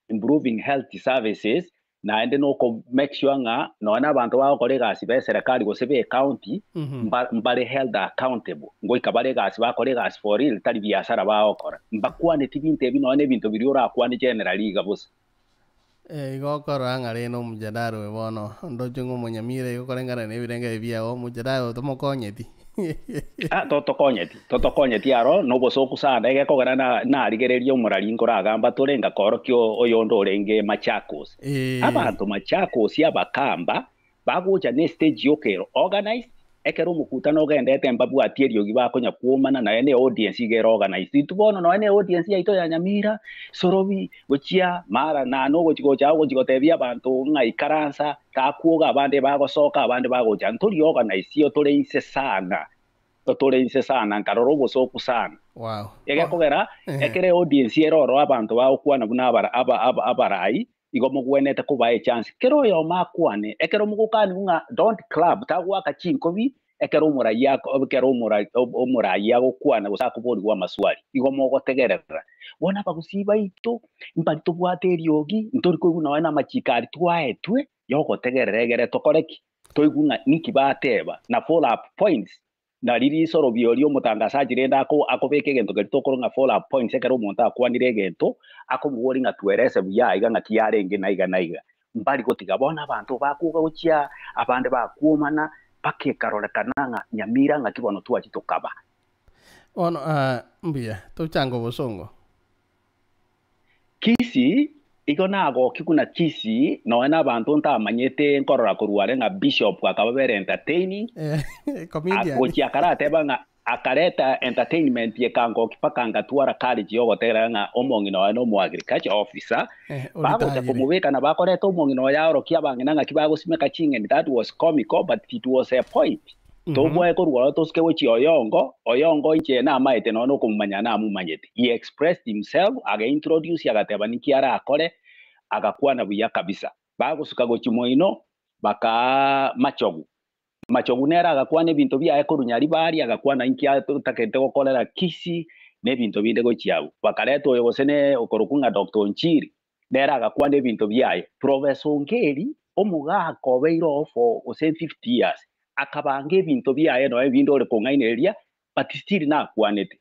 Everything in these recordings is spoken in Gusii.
Improving health services, naende na oko make sure ng'a nonya na abanto bagokora egasi ba eserekari gose ba ecounty mba mbare held accountable, ngoika bare egasi bakore egasi for real tari biasara bagokora. Mbakwaneti binto ebi nonya na ebinto biria orakwane generally iga bosa. Eh, igo okorora ng'a rende omojadara oyo bono, ndoche ng'a omonyamira igo koreng'ana na ebirengo ebi biago, omojadara oyo tomokonyeti. Ah, totokonyeti, totokonyeti aro nobosoku sana, egekogera na narigereria omorari nkoragamba tore ngakorokia oyonde orenge Machakos. Eh. Abanto Machakos abakamba bagocha ne stage yoka ere organized, ekero omokutano ogendete mbabwati eriogi bakonya kwomana naye ne audience iga ere organized. Intwe bono nonya ne audience yaito ya Nyamira, Sorobi, gochia mara nane ogochi gocha ogochi gotebia abanto ng'a ikaransa, takwoga abande bagosoka abande bagocha, ntori organized iyo tore inse sana, tore inse sana nkarora obosoku sana. Wow. Egekogera Ehe. ekere audience ere ororo abanto bagokwana buna abara aba aba abarai, igo mogwenerete kobaa echance. Kera oyomo akwane, ekero mogokanigwa ng'a don't clap, tagoaka chinkobi ekero omorai ako ekero omora omorai agokwana gose akoborigwa amaswali, igo mogotegerera. Bono abagusii baito, mbari tobwate eriogi, ntori koigwa nonye na amachiko aria twaetwe, yogotegerera egere tokore ki? Toigwe ng'a ninki bateba, na follow up points, na riria risorobia oria omotangasaji rende ako akobeka egento keria tokorwa ng'a follow up points ekero omonto akwanire egento, akomoboria ng'a tuerese buya aiga ng'aki yarenge na iga na iga. Mbari gotiga bono abanto bakoga gochia abande bakwomana, mpaka ekarorekana ng'a Nyamira ng'aki bono twachia tokaba. Bono mbuya, tochange obosongo. Kisii, igo nagokigwa na Kisii, nonya na abanto ntamanyete nkorora korwa are ng'a bishop akaba very entertaining, Comedian. gochia akarateba ng'a akareta entertainment ekangokia mpaka ngatwara courage yogotegerera ng'a omong'ina oye na omo agriculture officer, bagocha Oritayire. komobeka na bakoreta omong'ina oye aorokie abang'ina ng'aki bagosimeka ching'eni, that was comical but it was a point. Toboe korwa ororo tosuke gochia oyongo, oyongo inche namaete nonya nokomomanya namomanyete. He expressed himself, ageintroduce agateba ninki arakore, agakwana buya kabisa. Bagosuka gochia moino, bakaa Machogu. Machogu nere agakwana ebinto biaye korwa Nyaribari, agakwana inki atagete gokorera Kisii, na ebinto binde gochia abwo. Bakareta oyo gose ne okorokwa ng'a Doctor Onchiri, nere agakwana ebinto biaye. Professor Ongeri, omogaka obeire oo for gose 50 years, akabanga ebinto biaye nonya ebinde ore kong'ainereria, but still nakwanete.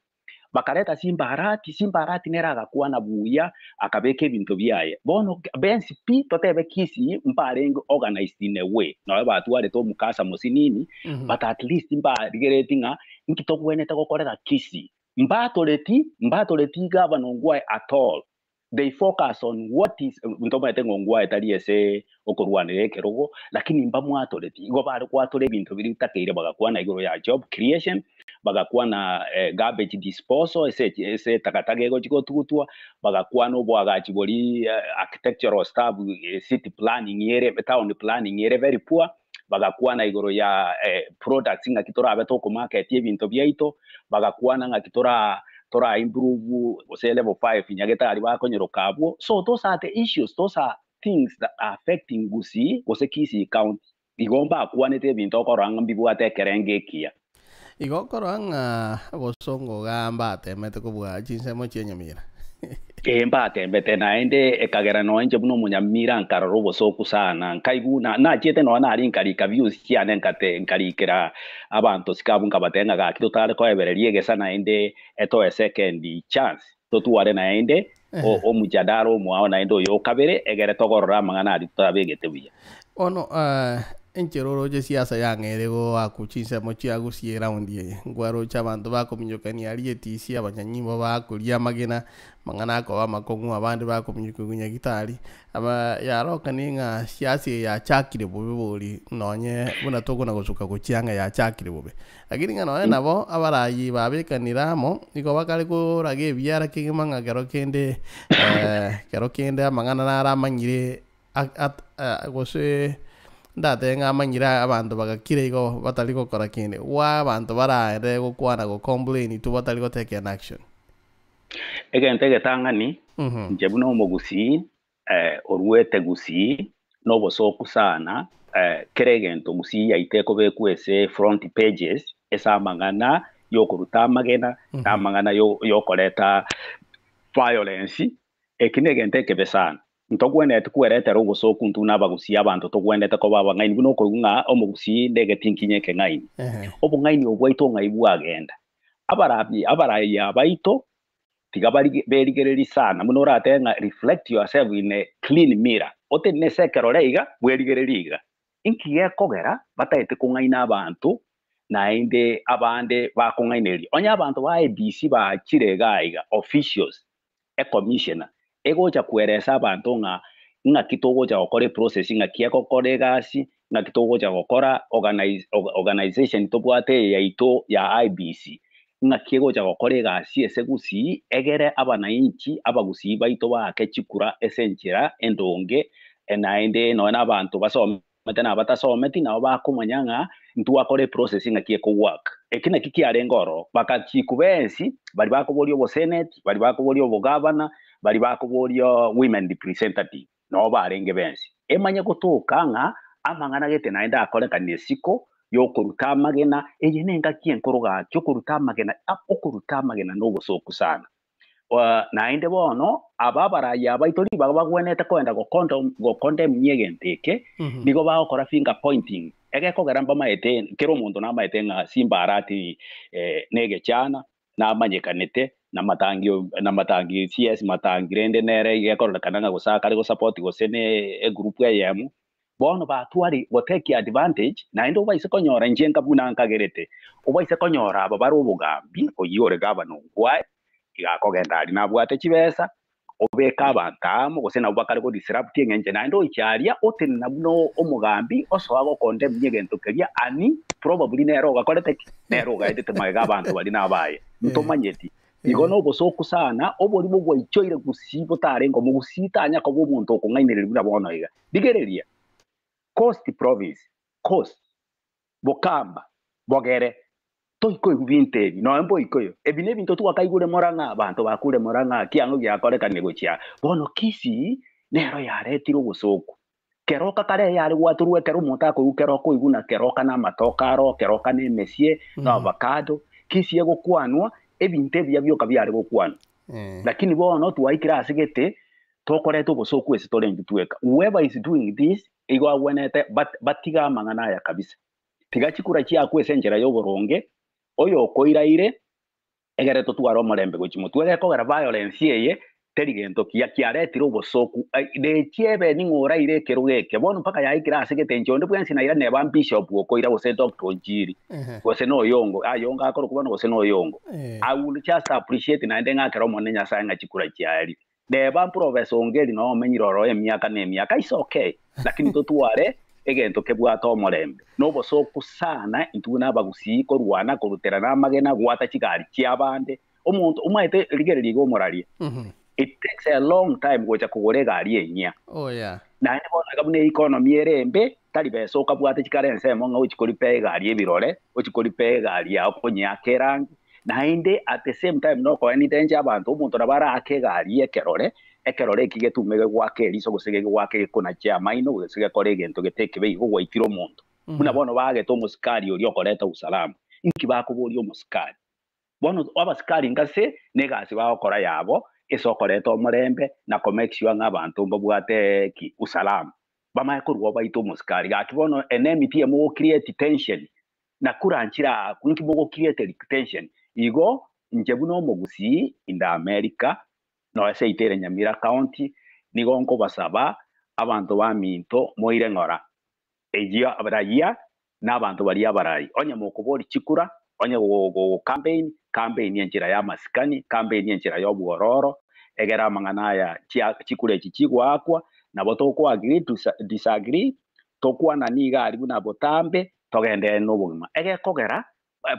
Bakareta Simba Arati, Simba Arati nere agakwana buya, akabeka ebinto biaye. Bono bensi pi, totebe Kisii mbarenge organized in a way, nonya batwarete omokasa mosinini, but at least mbarigereti ng'a inki togwenerete gokorera Kisii. Mbatoreti, mbatoreti Governor Ongwae at all. They focus on what is, ntomanyete ng'a Ongwae tari ase okorwanera ekerogo, lakini mbamwatoreti. Igo bare gwatora ebinto biria bitakeire bagakwana igoro ya job creation, bagakwana garbage disposal ase ase takataka egochi gotugutwa, bagakwana oboagachi boria architectural stuff, city planning ere, town planning ere very poor, bagakwana igoro ya products ng'aki torabe tokomarket ebinto biaito, bagakwana ng'aki tora tora improve gose level 5 nyagetari bakonyeroka abwo. So those are the issues, those are things that are affecting Gusii gose Kisii County. Igo mbakwanete ebinto okorora ng'a mbibwate ekerengo ekiya. Igo okorora ng'a bosongo igaa mbatemete kobua chinsemo chia Nyamira. Ee, mbatembete naende ekagera nonya inche buna omonyamira nkarora obosoku sana, nkaigwa na nachiete nonya naria nkarika views chiane nkate nkarikera abanto siko abwo nkabatebia ng'a gaki totare koebereria egesa naende etoe second chance totware naende omujadala omoao naende oyo okabere egere togorore amang'ana aria totabegete buya. Bono enchera oroche siasa yang'eire goakwa chinsemo chia gusii eraundi eye, nkwaroche abanto bakominyokania aria etisi, abanyanyimbo bakoria amagena, amang'ana akoba amakong'u, abande bakominyokigwa nyagitari, aba yarokanie ng'a siasa eye yachakire bobe bori nonye buna tokona gosuka gochia ng'a yachakire bobe. Lakini ng'a nonye nabo abarayii babekanire amo, nigo bakare koraga ebiara kegima ng'a kero kende kero kende amang'ana naro amanyire gose ndatebe ng'a amanyire abanto bagakira igo batari gokora kende, why abanto baraende gokwana go complain intwe batari go take an action? Egento egetang'ani, inche buna omogusii, oruete gusii, na obosooku sana, kera egento gusii yaito ekobekwa ase front pages, ase amang'ana yokoruta amagena, na amang'ana yokoreta violence, eki negento ekebe sana. Ntogwenereti kweretera obosoku intwe buna abagusii abanto togwenerete koba abang'aini buna okoigwa ng'a omogusii ndegeti nkinye ekeng'aini. Obong'aini obo bwaito ng'ai bwagenda? Abarabi abarai abaito tiga barige berigererie sana buna oratebe ng'a reflect yourself in a clean mirror, otenene ase ekerore iga bwerigererie iga. Inki gekogera bataete kong'aina abanto naende abande bakong'ainereria? Onye abanto ba IEBC bachire iga iga officials, ecommissioner egocha kweresa abanto ng'a ng'aki togocha gokora eprocess ng'aki egokora egasi, ng'aki togocha gokora organize organization tobwate eye yaito ya IEBC, ng'aki egocha gokora egasi ase gusii egere abanainchi abagusii baito baake chikura ase enchera endonge naende nonya na abanto basomete na abatasometi nabo bakomanya ng'a ntwakora eprocess ng'aki ekowork. Eki naki kiarenge ororo, bakachiku bensi baria bakoboria obosenate, baria bakoboria obogavana, baria bakoboria women representative, nabo barenge bensi. Emanye gotoka ng'a amang'ana gete naende akorekana isiko yokoruta amagena, eye nengaki enkoro gaki, okoruta amagena, okoruta amagena nobosoku sana. Naende bono aba abarai abaito ribaga bagwenerete kogenda gokondemia egento eke, nigo bagokora finger pointing, egekogera mbamaete, kera omonto namaete ng'a Simba Arati negechana, namanyekanete, na matangi na matangi CS matangi rende nere iga ekororekana ng'a gose akare gosupport gose ne egroup eyemo, bono batware gotake advantage, naende obaise konyora inche nka buna nkagerete, obaise konyora aba bare obogambi, oyio ore gavana Ongwae, iga akogenda aria nabwate chibesa, obeke abanto amo, gose nabwo bakare go disrupt eng'encho naende oiche aria otenena buna omogambi osoa gokondemia egento keria ani probably nere ogakorete ki? Nere ogaetete magega abanto baria nabaye. Ntomanyeti. Igo nobosoku sana, oborimo bwaichoire gusii botarenge omogusii tanya koba omonto okong'ainereria buna bono iga. Rigereria, Coast Province, Coast, Bokamba, Bogere, toikoigwa binto ebi, nonya mboikoyo. Ebi nebinto twakaigure Murang'a, abanto bakure Murang'a, kiang'o giakorekane gochia aa. Bono Kisii nero yaretire obosoku. Keroka kare yare gwatorwa ekero omonto akoigwa keroka oigwe na keroka na amatoke aro, keroka na emesie, na avocado, Kisii egokwanwa, ebinto ebiya bioka biare gokwanwa. Lakini bono twaikire ase gete, tokoreta obosoku ase tore intwe tweka. Whoever is doing this, igo agwenerete batige amang'ana aya kabisa. Tiga chikura chiakwe ase enchera y'oboronge, oyokoiraire, egere totware omorembe gochia motwe. Egekogera violence eye teri gento kiya, kiaretire obosoku. Rechi ebe ning'o oraire ekerogo eke, bono mpaka yaikire ase gete inche onde bwensi naira neba bishop okoira gose Doctor Onchiri, gose na Oyongo, Ayongo akorokwa bono gose na Oyongo. I will just appreciate naende ng'akere Omonene Nyasaye ng'a chikura chiaerire. Neba Professor Ongeri noo omenyire ororo emiaka na emiaka, it's okay, lakini totware egento kebwate omorembe. Nobosoku sana intwe buna abagusii korwana, koruterana amagena, goata chigari chiabande. Omonto omaete rigereria iga omoraria. It takes a long time gocha kogora egari enyia. Oh yeah. Naende bono iga buna economy ere embe, tari besa okabwate chikare ensemo ng'a ochie koripea egari ebirore, ochie koripea egari yao konyeaka erangi, naende at the same time nokoenite inche abanto, omonto nabo araake egari y'ekerore, ekerore eki getume gegoaka eriso gose gegoake gekonache amaino gose gekore egento gete ekebe igo gwaitire omonto. Buna bono baagete omosikari oria okoreta usalama, inki bakoboria omosikari? Bono abasikari ngase negasi bagokora yabo ase okoreta omorembe na ko make sure ng'a abanto mbabwate ki? Usalama. Bamanye korwa baite omosikari. Gaki bono enemy mogo create tension na kuranchire aa inki mogo create tension. Igo inche buna omogusii in the America noe seito ere Nyamira county nigo nkobasaba abanto baminto moire ng'ora eyio raia na abanto baria abarai. Onye mokoboria chikura, onye go campaign, campaign enchera ya amasikani, campaign enchera ya obwororo, egere amang'ana aya chikura echi chigoakwa, nabo toko agree to disagree, tokwanani iga aria buna botambe, togenderere na obogima. Egekogera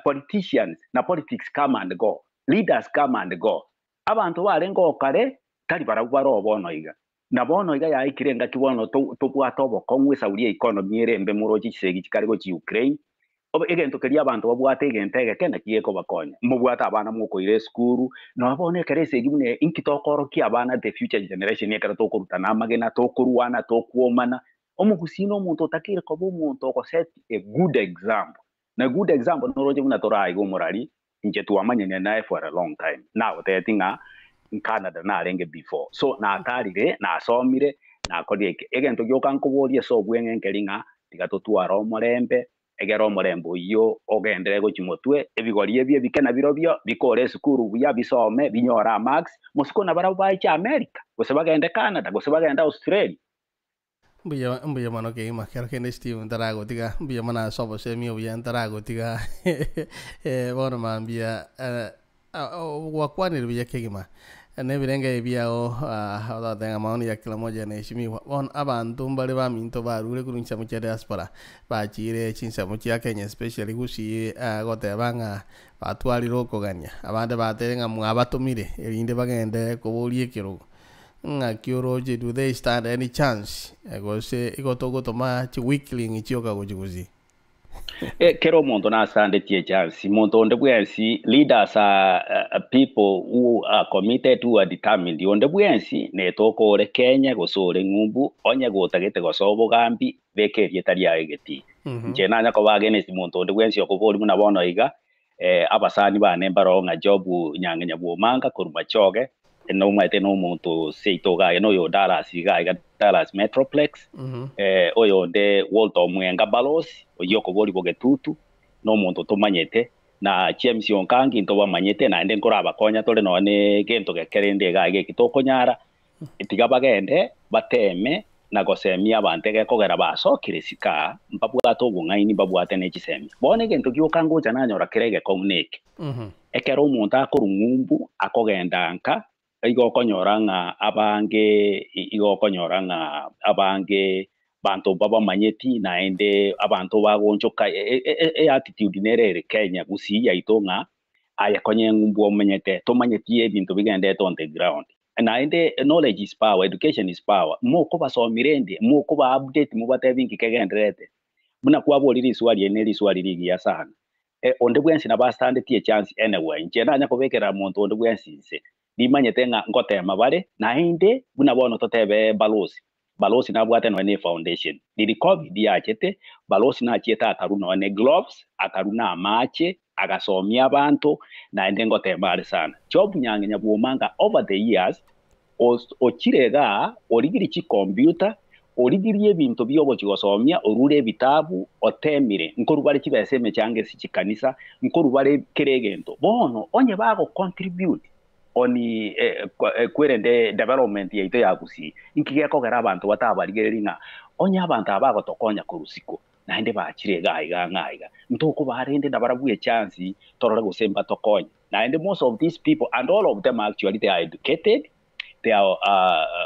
politicians na politics come and go, leaders come and go. Abanto barenge okare, tari barabwo bare bono iga. Na bono iga yaikire engaki bono tobwate obokong'u esauri ya economy ere embe moroche chisegi chikare gochia Ukraine, egento keria abanto babwate egento egeke naki gekobakonya. Mobwate abana mokoira esukuru, nonya bono ekero esegi buna eye, inki tokorokia abana the future generation ekero tokorutana amagena, tokorwana, tokwomana. Omogusii na omonto otakeire koba omonto ogoset a good example. Na good example noroche buna tore aiga omorari, inche twamanyania naye for a long time. Nagotebeti ng'a. Canada narenge before. So natarire, nasomire, nakorire eke. Egento gioka nkoboria ase obweng'e nkeri ng'a tiga totware omorembe, egere omorembe oyio ogenderere gochia motwe, ebigori ebi ebike nabirobio bikore esukuru buya, bisome, binyore amarks, mosiko nabarabwo baiche America, gose bagende Canada, gose bagende Australia. Mbuya mbuya mono kegima kero kende Steve ntaragotiga mbuya mono ase obosemi obuya ntaragotiga eh, bono mambia eh, gwakwanire buya kegima na ebirenge ebi biago ogoteba ng'a maoni ya kila moja yanaheshimiwa. Bono abanto mbare baminto barure korwa chinsemo chia diaspora bachire chinsemo chia Kenya especially gusii goteba ng'a batwarire okogania abande batebire ng'a mwabatomire erinde bagende koboria ekerogo. Ng'aki oroche do they stand any chance gose igo togotoma chi weakling chioka gochia gusii? Kera omonto nasandetie echance, monto onde bwensi, leaders are people who are committed, who are determined. Onde bwensi netoka ore Kenya gose ore ng'umbu, onye gotagete gosoa obogambi, beka erieta riao egetii. Inche nanya koba against monto onde bwensi okoboria buna bono iga, abasani bane mbaroo ng'a Job Nyang'enya Bwomanga korwa Machoge, nomanyete na omonto seito iga iga, na oyo Dallas iga iga Dallas Metroplex, oyonde Walter Omwenga Balosi, oyio okoboria Bogetutu, na omonto tomanyete, na James Onkangi ntobamanyete, naende nkorabakonya tore nonya na egento geke rende iga iga eki tokonyara, Tiga bagende bateeme na gosemia abanto egekogera basokire isiko aa, mbabwate obong'aini, mbabwate ne chisemi. Bono egento gioka ngocha nanyora kere egekong'u neke, ekero omonto akorwa ng'umbu akogenda nka, igo okonyora ng'a abange igo okonyora ng'a abange banto mbabamanyeti naende abanto bagonchoka eattitude nere ere Kenya gusii yaito ng'a aye konya eng'umbu omenyete tomanyeti ebinto bigendete on the ground. Naende knowledge is power, education is power. Mokobasomia rende, mokoba update mobatebi nki kegendererete. Buna kwaboria riswali eri ne riswali rigiya sana. Onde bwensi nabo astandetie echance anywhere. Inche nanya kobekerera monto onde bwensi inse. Nimanyete ng'a ngotema bare, naende buna bono totebe balosi. Balosi nabwate nonya ne efoundation. Riria covid yachete, balosi nachiete akarwa nonya ne gloves, akarwa na amache, agasomia abanto, naende ngotema are sana. Job Nyang'enya Bwomanga over the years, ochire igaa, origirie chicomputer, origirie ebinto biogochia gosomia, orure ebitabu, otemire, nkorwa bare chibesa emechango ase chikanisa, nkorwa bare kera egento. Bono onye bago contribute on kwerende development yaito ya Gusii, inki gekogera abanto batabarigereria ng'a onye abanto aba bagotokonya korwa isiko, naende bachire iga iga ng'a iga, ntokobaa rende nabarabwo echance torore gose mbatokonye. Naende most of these people and all of them actually they are educated, they are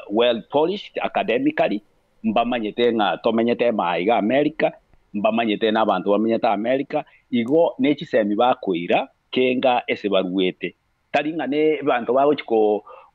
well polished academically, mbamanyete ng'a tomenyete ime iga America, mbamanyete na abanto bamenyete America, igo ne chisemi bakoira kenga ase baruete. Tari ng'a nebanto bagochia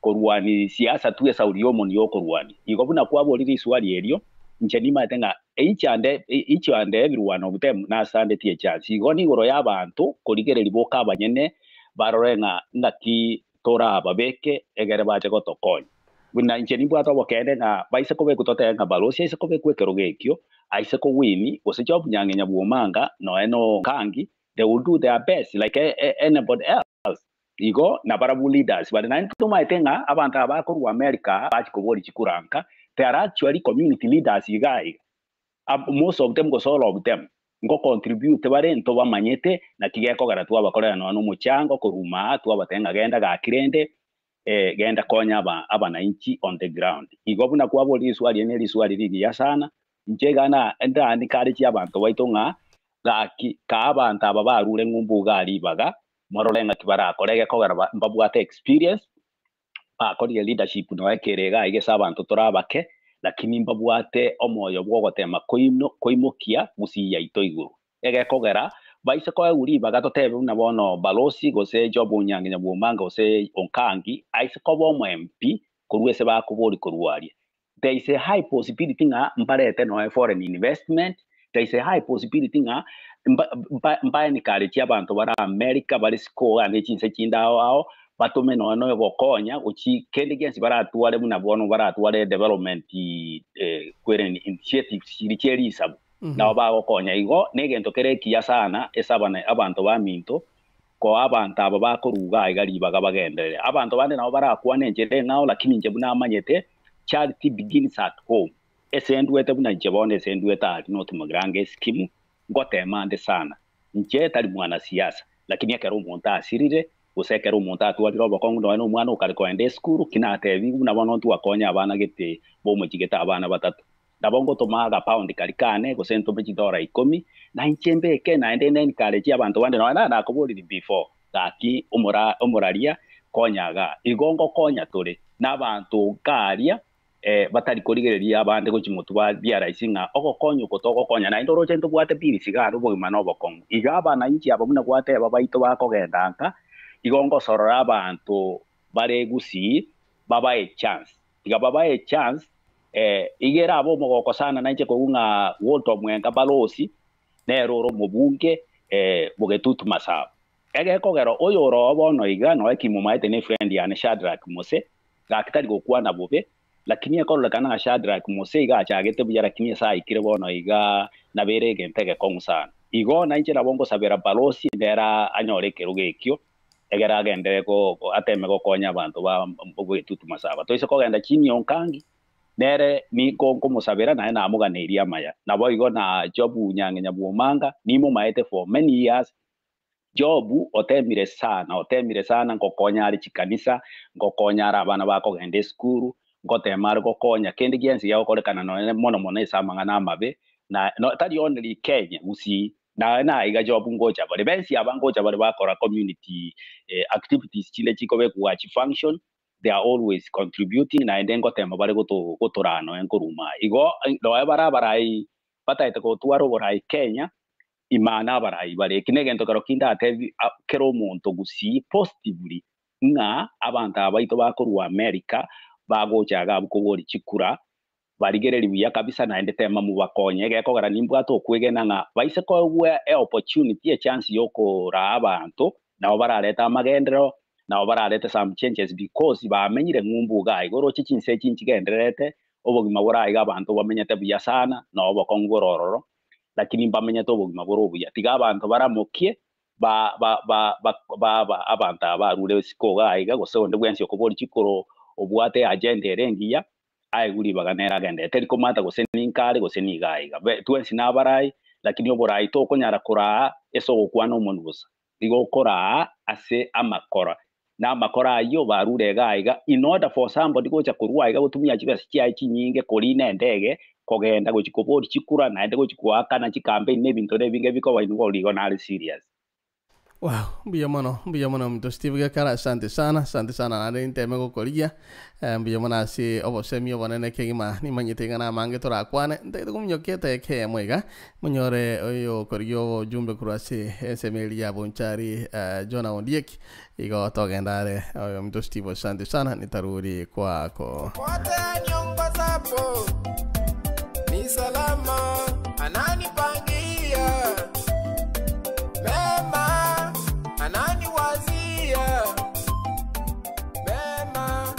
korwania siasa tu esauri y'omonwa y'okorwania. Igo buna kwaborire riswali erio, inche nimanyete ng'a each and each and every one of them nasandetie echance. Igo nigoro y'abanto korigereria boka abanyene barore ng'a ng'aki torababeke egere bache gotokonya. Buna inche nimbwate obokeene ng'a baise kobekwa totebe ng'a balosi aise kobekwa ekerogo ekio, aise kowini, gose Job Nyang'enya Bwomanga, nonya na Okangi, they will do their best like anybody else. Igo nabarabwo leaders bare naende tomaete ng'a abanto aba bakorwa America bachi koboria chikura nka they are actually community leaders iga iga. Most of them gose all of them nko contribute bare ntobamanyete naki gekogera twabakorera nonya na omochango korwa maa twabatebia ng'a genda gaki rende genda konya aba abananchi on the ground. Igo buna kwaboria riswali eri ne riswali rigiya sana, inche iga na ndandikaretie abanto baito ng'a Gaki, kaa abanto aba barure ng'umbu iga ribaga, morore ng'aki barakore egekogera mbabwate experience, bakorire leadership nonya kere iga iga ase abanto tore abake, lakini mbabwate omoyo bw'ogotema koino koimokia gusii yaito igoro. Egekogera, baise koegwa ribaga totebe buna bono Balosi gose Job Onyangi Nyabwomanga gose Onkangi, aise koba omo MP korwa ase bakoboria korwa aria, there is a high possibility ng'a mbarete noe foreign investment, there is a high possibility ng'a mba mba encourage abanto bare America bare siko ande chinse chinde ao ao, batome nonya na ogokonya gochi kende gionsi baratware buna bono baratware development kwereni initiatives chiria chie risabu, nabo bagokonya. Igo na egento kere ekiya sana ase abana abanto baminto. Koa abanto aba bakoruga aiga ribaga bagenderere. Abanto bande nabo barakwane enchera eng'ao, lakini inche buna amanyete, charity begins at home. Ase ndwete buna inche bono ase ndwete aria North Mugirango eskimu, ngotema ande sana. Inche tari mwanasiasa, lakini ekero omonto asirire, gose ekero omonto atwarire obokong'u nonya na omwana okare kogenda esukuru, ki natebigwe buna bono ntwakonye abana gete bomochigete abana batato. Nabo ngotoma agapaundi karia kane, gose ntome chidora ikomi, na inche mbeke naende encourage abanto bande nonya nakoboriri before, gaki omora omoraria konya igaa. Igo ngokonya tore na abanto nkaria batari korigereria abande gochia motwe ba biaraisi ng'a ogokonya oko togokonya naende oroche ntobwate bills iga are obogima na obokong'u. Iga abananchi aba buna gwateba baito bakogenda nka, igo ngosorora abanto bare gusii babae chance. Tiga babae chance, iga erabe omogoko sana nainche koigwa ng'a Walter Omwenga balosi nere ore omobunge bogetutu Masaba. Egekogera oyo ore oo bono iga noe kimomaete ne friend yane Shadrack Mose, gaki tari gokwana bobe, lakini ekororekana ng'a Shadrack Mose iga achagete buya lakini ase aikire bono iga nabere egento egekong'u sana. Igo nainche nabo ngosabera balosi nere anyore ekerogo ekio, egere agenderere ateme gokonya abanto ba bogetutu Masaba. Toise kogenda chini Onkangi, nere nigo nkomosabera naye namoganeirie amaya. Naboigo na Jobu Nyang'enya Bwomanga, nimomaete for many years, Jobu otemire sana, otemire sana ngokonya are chikanisa, ngokonya are abana bakogenda esukuru, ngotema are gokonya kende giensi gegokorekana nonye mono mono ase amang'ana amabe, na no tari only Kenya gusii, naye naiga Jobu ngocha bare, bensi aba ngocha bare bakora community activities chinde chikobekwa chifunction, they are always contributing naende ngotema bare goto gotoraa nonya nkoruma aa. Igo nonya bare abarai bataete gotwara oborai Kenya, Ime nabarai bare. Eki negento kero kindatebi kera omonto gusii positively ng'a abanto aba baito bakorwa America bagocha iga abwo koboria chikura, barigereria buya kabisa naende tema mobakonye. Egekogera nimbwate okwegena ng'a baise koegwa eopportunity, echance yokoraa abanto, nabo bararete amagenderero, nabo bararete some changes because bamenyire ng'umbu igaa iga. Oroche chinse echi nchigendererete, obogima bore aiga abanto bamenyete buya sana, na obokong'u bore ororo. lakini mbamenyete obogima bore obuya. Tiga abanto baramokie ba ba ba ba baba abanto aba barure isiko iga iga, gose onde bwensi okoboria chikoro obwate eagenda ere engiya, aegwe ribaga nere agenderere. Teri komata gose ninka are gose niga iga. Be twensi nabarai, lakini oborai tokonyara koraa ase ogokwana omonwe bosa. Igo okoraa ase amakora, na amakora ayio barure iga iga, in order for somebody gocha korwa iga gotumia chibesa chiaye chinyinge korina endege, kogenda gochia koboria chikura naende gochia goakana chicampaign na ebinto na ebinge bikoba inwe bono igo nare serious. Wow, mbuya mono, mbuya mono ominto Steve Gekara, asante sana, asante sana naende ninteme gokorigia, mbuya mono ase obosemi obonene kegima, nimanyete ing'a namange torakwane, ntagete kominyokia etageka eyemo iga, Monyore oyokorigia obojumbe korwa ase ensemo eria ya Bonchari, Jonah Ondieki, igo togenda are oyominto Steve asante sana nitaruri kwako. Pote nyumba zapo ni salama, ananipangia mema, ananiwazia mema,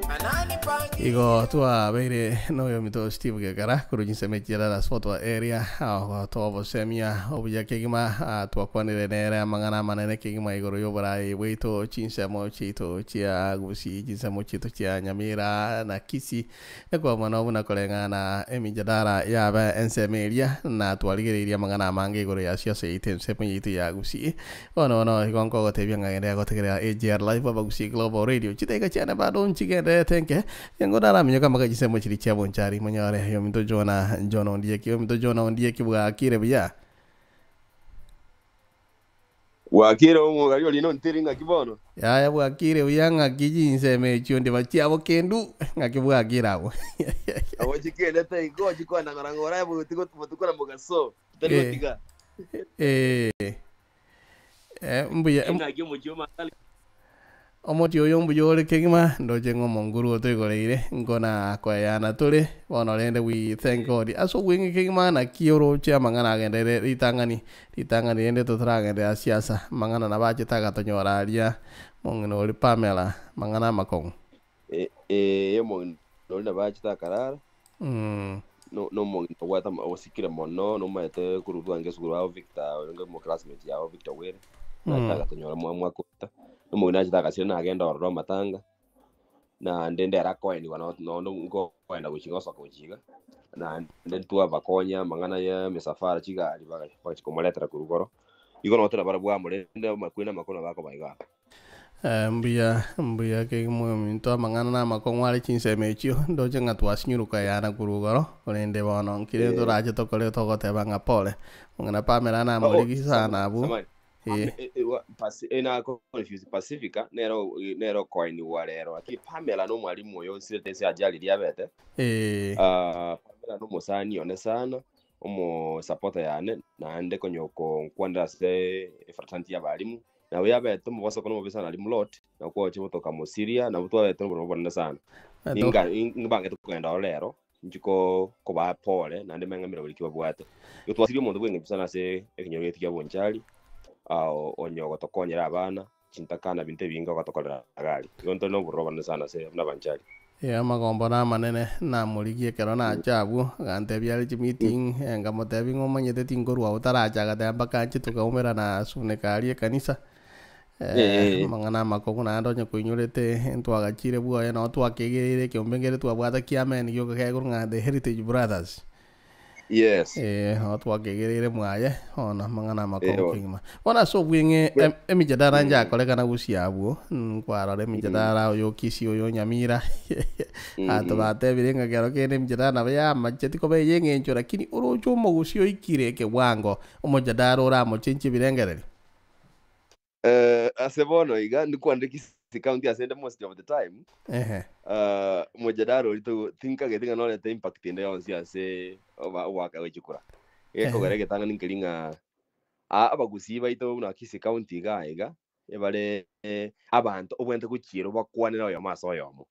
ananipangia. Igo twabeire noyominto Steve Gekara korwa chinsemo echi chiria Raspotwa area, agotoa obosemia obuya kegima, twakwanire nere amang'ana amanene kegima igoro y'oborai bwaito chinsemo chiaito chia Gusii, chinsemo chiaito chia Nyamira na Kisii, Ekwamana buna koreng'ana emijadara yabe ensemo eria, na twarigereirie amang'ana amange igoro ya siasa yaito ensemo yaito ya Gusii. Bono bono igo nkogotebia ng'a genderera gotegerera AGR Live Abagusii Global Radio. Chidaeka chiane bado nchigendererete nke, nigo naraminyoke mpaka chinsemo chiria chia Bonchari monyore oyominto Jonah John Ondieki. Oyominto Jonah Ondieki bwakire buya? Bwakire omogari oria nontiri ng'aki bono? Yaya bwakire buya ng'aki chinsemo echio ndiba chiabo kendu ng'aki bwakire abwo. Abo chikendete igo chikwana ng'ora ng'ora botuko botuko na mogaso tari Eh. gotiga. Eh. Eh, mbuya Ng'aki omochie omantari. Omochie oyo mbuya ore kegima, ndoche ng'a omonguru otoigoreire, nkona koeyana tore, bono rende we thank God ase obweng'e kegima naki oroche amang'ana agenderere ritang'ani, ritang'ani rende totaragenderera siasa, amang'ana nabo achete agatonyora aria mong'ina oria Pamela, amang'ana amakong'u. Ee, omong'ina oria nabo achete akarara, no- nomong'ina obwate ama- osikire mono, nomaete korwa bwango esukuru yabo Victor, orenge omoclassmate yabo Victor Were. Nachete agatonyora mwaka oeta, omong'ina nachete agasira nagenda ororo amatanga, naende ndere akoenigwa no nondo nkoenda gochia gosoka gochia iga, naende ntwabakonya amang'ana ya emesafara chigari baga bagachia komoretera korwa igoro, igo nabo tore barabwo amo rende amakweri na amakoro nabo akoba iga abwo. Mbuya mbuya kegima ominto amang'ana na amakong'u are chinsemo echio, ndoche ng'a twasinyuruka yana korwa igoro, korende bono nkire torache tokore togoteba ng'a pole. Mong'ina Pamela namorigi sana abwo. Samahani. Pacifica nero nero okoenigwa rero lakini Pamela nomwalimu oyo osirete ase ajali riria abete. Pamela nomosani one sana omosapota yane naende konya okonkwanera ase efraternity ya abalimu. Nabo yabete omobosoko na omobisa nari Lot, na okwocha gotoka Mosiria, nabo twabete nobororo obonene sana. Ninga nimbangete kogenda ororo rero, inche kobaa pole, naende meng'amire bori ki babwate. Igo twasirie omonto bw'engencho sana ase ekenyoro giaito kia Bonchari, onye ogotokonyera abana, chintakana, ebinto ebinge ogotokorera iga aria. Igo ntore nobororo obonene sana ase buna Abanchari. Ee, amagombo namanene, namorigie ekero nacha abwo, agantebia are chimeeting, nkamotebia ng'a omanyete tinkorwa abwo taracha, agateba mpaka nche tokaumerana asuneka aria ekanisa, amang'ana amakong'u naende onye koinyorete ntwagachire bwoye nabo twakegereire ekeombe nkere twabwate kiameni gioka kekorwa ng'a the heritage brothers. Yes. Ee, nabo twakegereire mwaye, bono amang'ana amakong'u Eeh. kegima. Bono ase obweng'e emijadara njakorekana gusii abwo, nkwarora emijadara oyo Kisii oyo Nyamira, abanto batebire ng'a kero kende emijadara nabo yamacheti koba eye eng'encho lakini oroche omogusii oikire ekewango omojadara oramochenchie ebirengererio. Ase bono iga ndikwanire Kisii County ase ende most of the time, Ehe. Omojadara oria togo tinkagete ng'a norete impact ende yonsi ase oba ogoaka gwe chikura. Gekogera egetang'ani nkeri ng'a abagusii baito buna Kisii County iga iga, ebare abanto obwenerete gochiera obakwanere oyomo ase oyomo.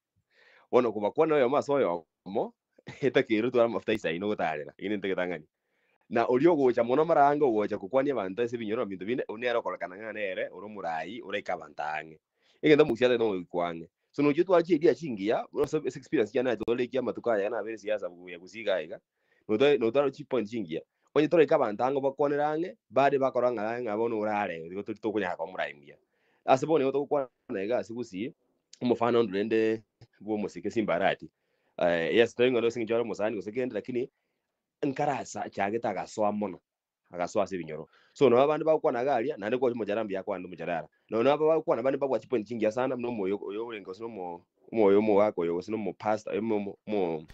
Bono kobakwanera oyomo ase oyomo, etakeire otware amafuta aisaine ogotarera, ekio nento egetang'ani. Na oria ogocha mono mara aange ogocha gokwania abanto ase ebinyoro na binto binde, oyio nere okorekana ng'a nere ore omoraai oraike abanto aang'e. Egento omogusii atagete nogoikwa ang'e. So nochia otware chiidea chingiya, buna ase ase experience chiane naye ekia amatuko aya nabeire siasa buya gusii iga iga, notware notware chipoint chingiya. Onye toraike abanto ang'e obakwanere ang'e, bade bakorora ng'a ng'a bono orare igo tori tokonyara koba omoraai muya. Ase bono igo togokwana iga ase gusii, omofano onde rende bwa omosike Simba Arati, yes tari ng'a ase eng'encho are omosani gose kende lakini, nkarasa achagete agasoa mono, agasoa ase ebinyoro. So nabo abande bagokwana iga aria, naende kwacha omochara mbuya akwane omochara ara. Nonya nabo bagokwana bande mbabwate chipoint chingiya sana, buna omoyo oyo orenge gose nomo omoyo omogaka oyo gose nomo pastor oyo omo omo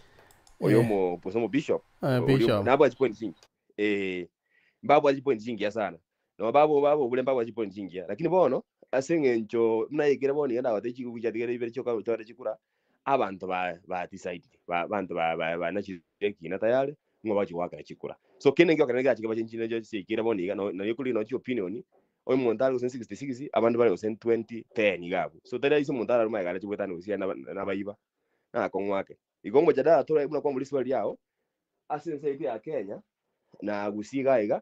oyo omo gose omo bishop, Eh, oria bishop. nabwate chipoint chingiya eh, mbabwate chipoint chingiya sana. Nabo babo babobure mbabwate chipoint chingiya. Lakini bono, ase eng'encho buna yaikire bono iga ndagotebie chiguku chiatigere ibere chioka chore chikura, abanto ba ba decided ba abanto ba ba banachire ekina tayari ng'a bagochia goakera chikura. So kende nkio ekero kerachike bachenchie nacho chiaikire bono iga no nonye korire nonye chiopinion, omonto are gose 66 abande bare gose 20 10 iga abwo. So tari rahisi omonto ararwe magega arache goetana gose naba nabaiba, nakong'u ake. Igo omojadala tore buna kwamboria riswali riao, ase ense yaito ya Kenya, na Gusii iga iga,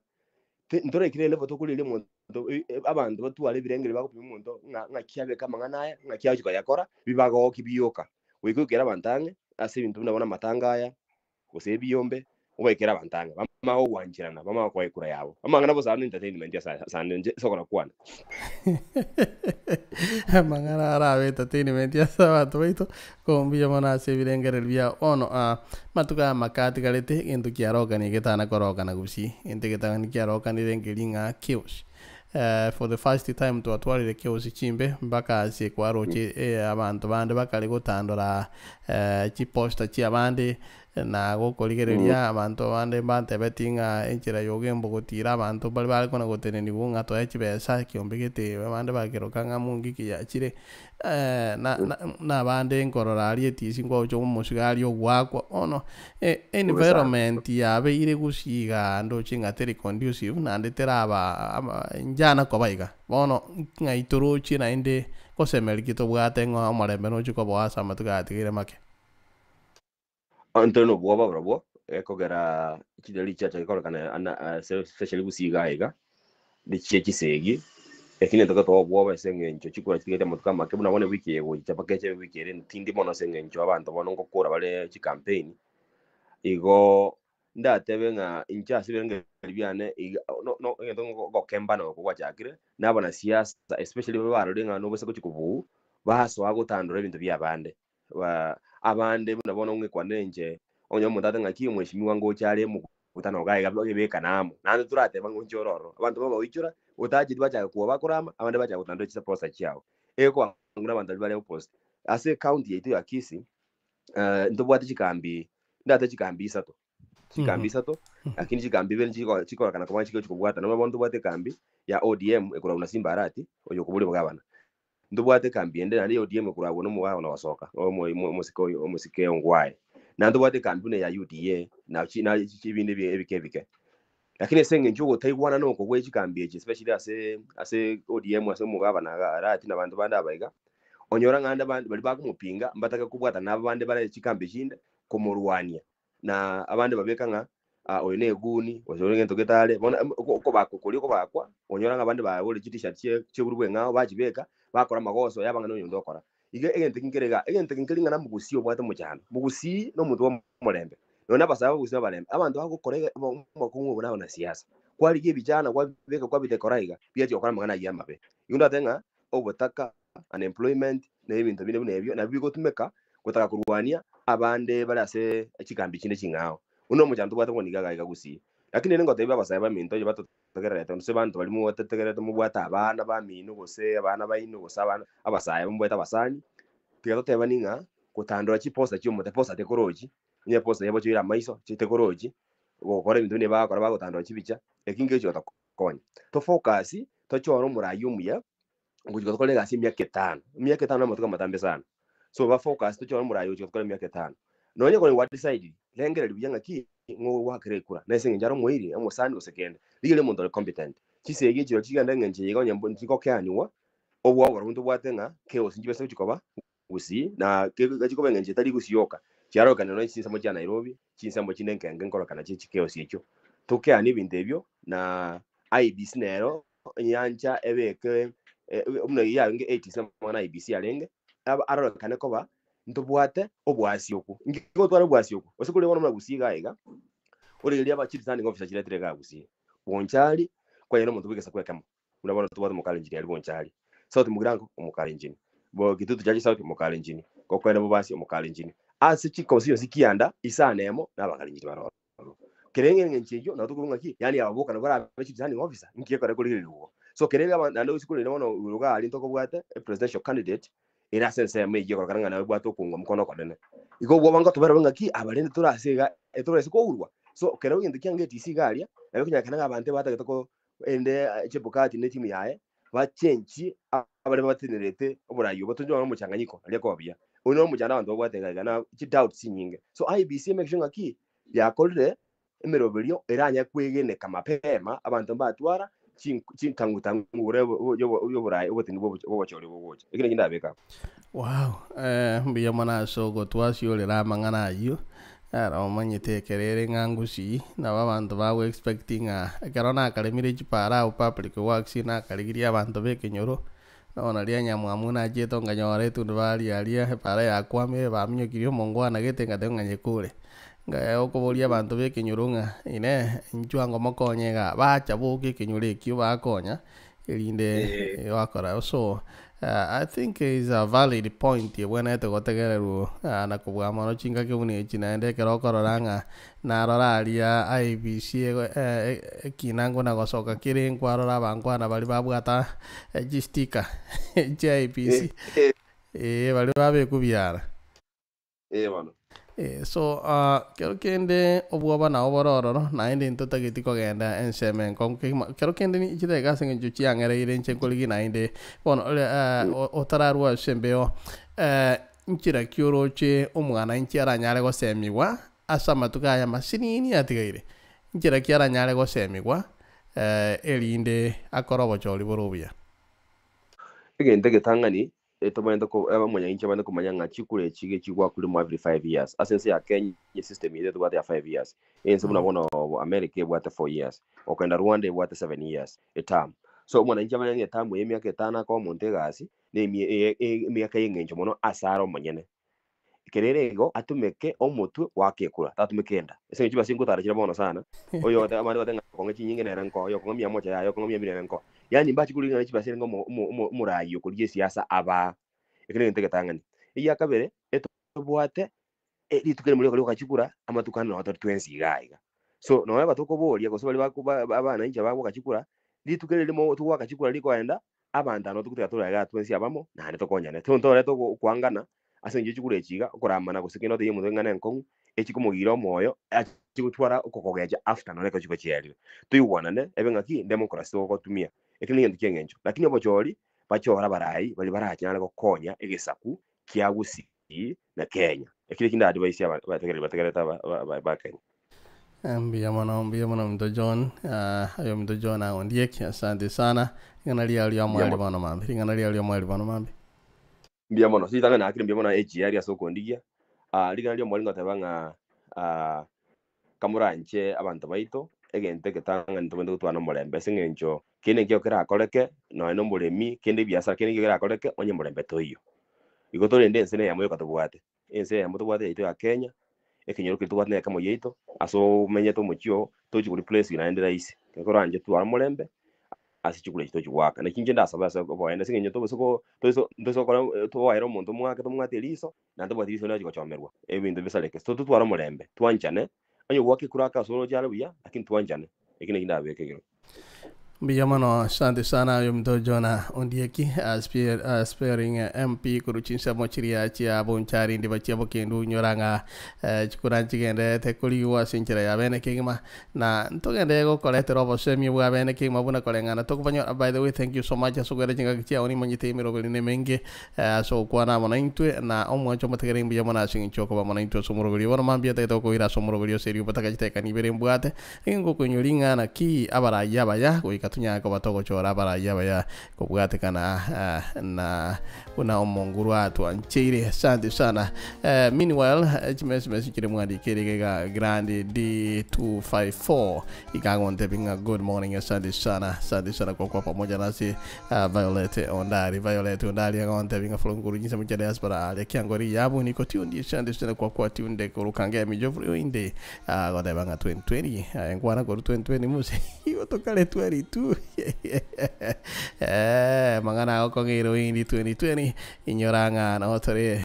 ntoraikire elevel tokorigereria omonto abanto batware ebirengererio bagopima omonto ng'a ng'aki abeke amang'ana aya, ng'aki agochi koyakora, bibagoki bioka. Goika oikere abanto ang'e ase ebinto buna bono amatanga aya, gose ebiombe, obaikere abanto ang'e, bamanye gogwancherana, bamanye gokoa ekura yabo. Amang'ana bosa ande entertainment ase ase ande inche ase okorakwana. Amang'ana arabe entertainment ase abanto baito, ko mbuya mono ase ebirengererio biao. Bono amatuko aya amake atigarete, egento kiarokanie getana korokana gusii, egento egetang'ani kiarokanire nkeri ng'a chaos. For the first time twatwarire chaos chimbe mpaka ase kwaroche abanto bande bakare gotandora chiposter chiabande, Na gokorigereria abanto bande mbantebeti ng'a enchera y'ogembo gotiira abanto mbare bare kona gotenenigwa ng'a toe chibesa ekiombe gete, abande bakeroka ng'a mungiki yachire, na na abande nkorora aria etisi nkwagocha omosigari ogoakwa. Bono environment yabeire gusii igaa ndoche ng'a teri conducive naende teraba ama njana koba iga. Bono ng'ai torochie naende gosemeria ki tobwate ng'a omorembe nochie koboa ase amatuko aya atigaire make. Ntore nobwoba barobwo, ekogera chidalili chiachakire kororekana ana ase especially gusii iga iga, richie chisegi, lakini togotoa obwoba ase eng'encho chikura chitigete amatuko amake buna bono ewiki eye egocha mpaka eche ewiki ere ntindi mono ase eng'encho abanto bono ngokora bare chicampaign, igo. Ndatebe ng'a inche ase ebirengererio biane iga no no egento ngokembana oko gwachakire, na abanasiasa especially baria barorire ng'a nobose gochia kobuu, basoa gotandora ebinto bia abande. Ba abande buna bono ng'ekwanere inche, onye omonto ate ng'aki omweshimiwa ngocha are omokutano iga iga ebekane amo, naende torateba ng'a inche ore ororo. Abanto bagoichora, otacheti bachake kwoba korama, abande bachaka gotandora chisaposa chiabo. Egekogera ng'a abanto baria bare opposite. Ase ecounty yaito ya Kisii, ntobwate chikambi, ndate chikambi isato, chikambi isato, lakini chikambi ibere nchiko chikorekana koba chigochi kobwatana. Bono ntobwate ekambi ya ODM ekorwa buna Simba Arati, oyo okoboria obogabana. Ntobwate ekambi ende naende ya ODM ekorwa abwo nomogabana ogosoka, omo- omo- omosike oyo omosike Ongwae. Naende ntobwate ekambi buna ya UDA, na chi na chi ebinde ebi ebike ebike. Lakini ase eng'encho ogotaigwana noko gwe chikambi echi especially ase ase ODM ase omogabana iga Arati na abanto bande aba iga, onyora ng'a ande abande baria bakomopinga mbatake kobwatana nabo bande bare chikambi chinde komorwania. Na abande babeka ng'a ah oyo neguni, gose oyo egento getare, bono okobakwa koria okobakwa, onyora ng'a abande bagorire chitishirt chie chi'egurubu eng'ao bachibeka, bakora amagoso yaba ng'a noyonde okora. Iga egento eki nkere igaa, egento eki nkeri ng'a na omogusii obwate omochando. Mogusii na omonto bw'omorembe, nonya na abasae b'abagusii nabarembe. Abanto bagokora ege omokungu obo nabanasiasa. Kwarigia ebichana kwabibeka kwabitekora iga, biachia gokora amang'ana ayio amabe. Igo ndatebe ng'a obotaka, unemployment, na ebinto binde buna ebio, nabio bigotumeka gotaka korwania abande bare ase chikambi chinde ching'ao. Buna omochando tobwate bono iga iga gusii. Lakini rende ngotebia abasae baminto onye batotegererete gose abanto baria motegererete mobwate abana bamino gose abana baino gose abana abasae mobwate abasani, tiga totebani ng'a gotandora chiposta chia omonto eposta tekorochi, onye eposta yebochoire amaiso tekorochi, gokora ebinto buna ebi bagokora bagotandora chibicha, eki ngechi gotokonya. Tofocus tochore omorai omuya ogochia gotokora egasi emiaka etano, emiaka etano namatuko amatambe sana. So ba focus tochore omorai ogochia gotokora emiaka etano. Nonye kore gwa decide, rengereria buya ng'aki ng'o ogoakera ekura, na ase eng'encho are omoiri, omosani gose kende. Rigereria omonto ore competent. Chisegi echio chigende eng'encho eye iga onye mbo nchigokeaniwa, obwao barobwo ntobwate ng'a chaos nchibese gochia koba gusii, na chikoba eng'encho etari gusii yoka, chiarorekana nonya chinsemo chia Nairobi, chinsemo chinde nkenge nkorokana chie chichaos echio. Tokeanie ebinto ebio, na IEBC nero enyancha ebeke buna eyio yarenge 80s amang'ana a IEBC arenge, arorekane koba ntobwate oboasi okwo. Inki gotwara oboasi okwo? Gose kore bono buna Gusii iga iga, origereria aba chief returning officer chiretire igaa Gusii, Bonchari, kwanyora omonto bw'egesaku ekemo, buna bono tobwate omokalenjin aria Bonchari, South Mugirango omokalenjin, bo Kitutu Church South omokalenjin, gokoenda Bobasi omokalenjin, ase chiconstituency kianda isano emo na abakalenjin bare ororo. Kere eng'encho eyio nabo tokorwa ng'aki, yaani aba boka nabo barabe chief returning officer, inki gekore korigereria igo. So kere aba naende gose korende bono igoro iga aria ntokobwate epresidential candidate ere ase ensemo eyio ekorokana ng'a nabo ebwate okong'ua mokono okonene. Igo obwoba ngotoberwa ng'aki aba rende tore ase iga etorase kourwa. So kero egento kiange ATC iga aria, nabo ekonyarekana ng'a abanto ebatagete ko ende Chebukati ne etimu yaye bachenchie abaria babatenerete oborai obo tonyore omochanganyiko aria koba buya. Oyio noro omochando abanto babwate iga iga na chidoubts chinyinge. So IEBC emake sure ng'aki yakorire emeroberio eranye kwegeneka mapema abanto mbatwara chintang'utang'u igoro y'oborai obotindi bw'obochori bogocha. Eki nakio ndabeke abwo. Wow, mbuya mono ase ogotwasiorera amang'ana ayio, ere omanyete ekero ere ng'a ngusii, nabo abanto bago expect ng'a ekero nakaremire chipara abwo public works nakarigirie abanto ba ekenyoro, Bono naria nyamwamu nachiete nkanyora etundubari aria epara yakwamire baminyokirie omongwana gete ngateba ng'a nyekure. Nkayaa okoboria abanto b'ekenyoro ng'a inee inchuo ango mokonye igaa, bacha boka ekenyoro ekio bakonya erinde bakora so I think is a valid point ebwenerete gotegererwa na kobua mono chingaki buna echi naende ekero okorora ng'a Narora aria IEBC ekina nguna gosoka kere nkwarora abankwana baria babwata chistika chia IEBC eh baria babekwa biara. Eh bono. So kero kende obwoba nabo bore ororo naende ntotageti kogenda ensemo enkong'u kegima kero kende chidakika ase eng'encho chiang'ereire inche nkorigia naende bono otararwa ase embeo nchera ki oroche omwananchi aranyare gosemigwa Ase amatuko aya amasinini atigaire, inchera ki aranyare gosemigwa, erinde akore obochori bore obuya? Egento egetang'ani tobwenerete ko omonyanchi abwenerete komanya ng'a chikura echi iga chigwakurwa every 5 years. Ase ense ya Kenya esystem eye tobwate ya 5 years. Ense buna bono America ebwate 4 years, okogenda Rwanda ebwate 7 years eterm. So omwananchi amanye ng'a eterm eye emiaka etano akoa omonto egasi, na emiaka ya eng'encho mono ase are omonyene. Kerere igo atumeke omotwe goaka ekura, tatumeka enda. Ase eng'encho chibesa ngotara chire bono sana, oyo ogote abande bagote ng'a okong'a chinyinge nere nkoa, oyo okong'a mia moja yaye, okong'a mia mbiri nere nkoa. Yaani mbachi korigia ng'a chibesa erenge omo omo omo omoraai okorigia esiasa abaa. Ekio negento egetang'ani. Egia kabere, etobwate rituko erimo rioka rioka chikura, amatuko ande nabo tori twensi igaa iga. So nonya batokoboria gose baria bako ba abananchi abagoaka chikura, rituko eri erimo togoaka chikura rikoenda, abanto aba nabo togoteba tore igaa twensi abamo, naende tokonyane. Tontorete ogo okoangana ase eng'encho ye chikura echi iga, okoramana gose kende otebie omonto eng'ana enkong'u, echikomogirira omoyo, ache gotwara okokogecha after nonye ekero chikura chiaerire. Toigwanane, ebe ng'aki, democracy togotumia, ekio negento kia eng'encho. Lakini obochori, bachore abarai baria barachare gokonya egesaku kia Gusii na Kenya. Ekio nakio ndadvise aba abategereri bategerete aba aba ba Kenya. Mbuya mono, mbuya mono ominto John, aye ominto John Aondieki, asante sana. Ring'ana riao ria Mbuya omweri mono. bono mambia, ring'ana riao ria omweri bono mambia. Mbuya mono. Ritang'ani nakire mbuya mono AGR ase okondigia. Ring'ana ria omweri ngoteba ng'a kamoranche abanto baito, egento egetang'ani tobwenerete gotwana omorembe ase eng'encho kende nkio kerakoreke, nonya na omoremi, kende ebiasara, kende nkio kerakoreke onye morembe toiyo. Igo torende ense na eyemo yoka tobwate. Ense eyemo tobwate yaito ya Kenya, ekenyoro keria tobwate na ekemo giaito, ase omenyete omochie oo, tochi koreplace naende rahisi. Ekero koranche tware omorembe, ase chikura echi tochi goaka. Naki inche ndasabe ase oboene ase eng'encho tobase ko toise ntoise gokora toaere omonto omwake tomwate eriso, naende tobwati riso riachi gochomerwa, ebinto bisareke. So totware omorembe, twanchane, onye goaka ekura ake ase oroche are buya, lakini twanchane. Eki naki ndabeke igoro. Mbuya mono, asante sana oyo omonto Jonah Ondieki, aspiring MP korwa chinsemo chiria chia Bonchari ndiba chia Bokendu inyora ng'a chikura nchigendererete korigwa ase enchera ya bene kegima na ntogende gokoretera obosemia bwa bene kegima buna koreng'ana tokobanyora. By the way thank you so much ase okoira chingaki chiao nimanyete emeroberi nemenge Ase ogokwana amo naintwe, na omwancho omotegereri mbuya mono ase engencho y'okoba amo naintwe ase omoroberio. Bono mambia tagete gokoira ase omoroberio ase erioba tagachitekani ibere mbwate, nigo ngokoinyora ring'ana ki abarayia abaya, goika tonyare koba togochora abarayia abaya kobwatekana na buna omonguru atwancheire. Asante sana. Meanwhile, chimesmesi chire mwandikeire iga iga Grande D254 iga agontebia ng'a good morning, asante sana, asante sana kwa kuwa pamoja nasi. Violet Ondari, Violet Ondari agontebia ng'a from korwa chinsemo chia diaspora aria Kiangori yabu niko tuned asante sana kwa kwa tuned korwa Kangemi Geoffrey Oinde agoteba ng'a 2020 aye nkwana korwa 2020 mose igo tokare 22 eh mang'ana agokong'eire Oindi 2020 inyora ng'a noo tore.